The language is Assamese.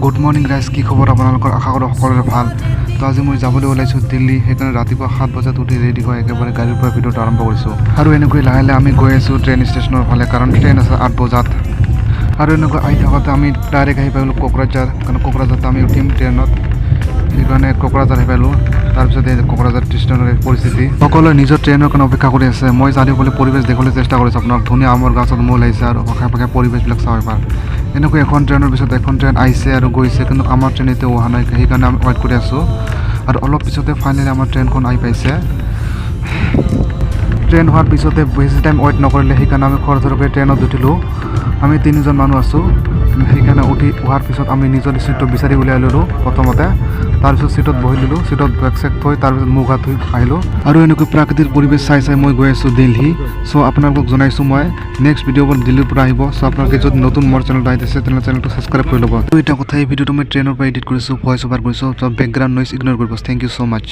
গুড মৰ্ণিং ৰাইজ, কি খবৰ আপোনালোকৰ? আশা কৰোঁ সকলোৰে ভাল। তো আজি মই যাবলৈ ওলাইছোঁ দিল্লী। সেইকাৰণে ৰাতিপুৱা 7 বজাত উঠি ৰেডি হৈ একেবাৰে গাড়ীৰ পৰা ভিডিঅ'টো আৰম্ভ কৰিছোঁ। আৰু এনেকৈ লাহে লাহে আমি গৈ আছোঁ ট্ৰেইন ষ্টেচনৰ ফালে, কাৰণ ট্ৰেইন আছে 8 বজাত। আৰু এনেকৈ আহি থাকোঁতে আমি ডাইৰেক্ট আহি পালোঁ কোকৰাঝাৰ, কাৰণ কোকৰাঝাৰত আমি উঠিম ট্ৰেইনত। সেইকাৰণে কোকৰাঝাৰ আহি পালোঁ। তাৰপিছত এই কোকৰাঝাৰ ষ্টেচনৰ এই পৰিস্থিতি, সকলোৱে নিজৰ ট্ৰেইনৰ কাৰণে অপেক্ষা কৰি আছে। মই চাৰিওফালে পৰিৱেশ দেখিবলৈ চেষ্টা কৰিছোঁ আপোনাক। ধুনীয়া আমৰ গাছত মৌ লাগিছে আৰু আশে পাশে পৰিৱেশবিলাক চাব এবাৰ। এনেকৈ এখন ট্ৰেইনৰ পিছত এখন ট্ৰেইন আহিছে আৰু গৈছে, কিন্তু আমাৰ ট্ৰেইন এতিয়াও অহা নাই। সেইকাৰণে আমি ৱেইট কৰি আছোঁ। আৰু অলপ পিছতে ফাইনেলি আমাৰ ট্ৰেইনখন আহি পাইছে। ট্ৰেইন হোৱাৰ পিছতে বেছি টাইম ৱেইট নকৰিলে, সেইকাৰণে আমি খৰধৰকৈ ট্ৰেইনত উঠিলোঁ। আমি তিনিজন মানুহ আছোঁ। সেইকাৰণে উঠি হোৱাৰ পিছত আমি নিজৰ চিটটো বিচাৰি উলিয়াই ল'লোঁ প্ৰথমতে। তাৰপিছত চিটত বহি ল'লোঁ। চিটত বেগ চেগ থৈ তাৰপিছত মুখ হাত ধুই আহিলোঁ। আৰু এনেকৈ প্ৰাকৃতিক পৰিৱেশ চাই চাই মই গৈ আছোঁ দিল্লী। চ' আপোনালোকক জনাইছোঁ মই, নেক্সট ভিডিঅ'বোৰ দিল্লীৰ পৰা আহিব। চ' আপোনালোকে যদি নতুন মোৰ চেনেলটো আহি আছে, তেনেহ'লে চেনেলটো ছাবস্ক্ৰাইব কৰি ল'ব। আৰু এটা কথা, এই ভিডিঅ'টো মই ট্ৰেইনৰ পৰা এডিট কৰিছোঁ, ভইচ অভাৰ কৰিছোঁ। চ' বেকগ্ৰাউণ্ড নইজ ইগন'ৰ কৰিব। Thank you so much.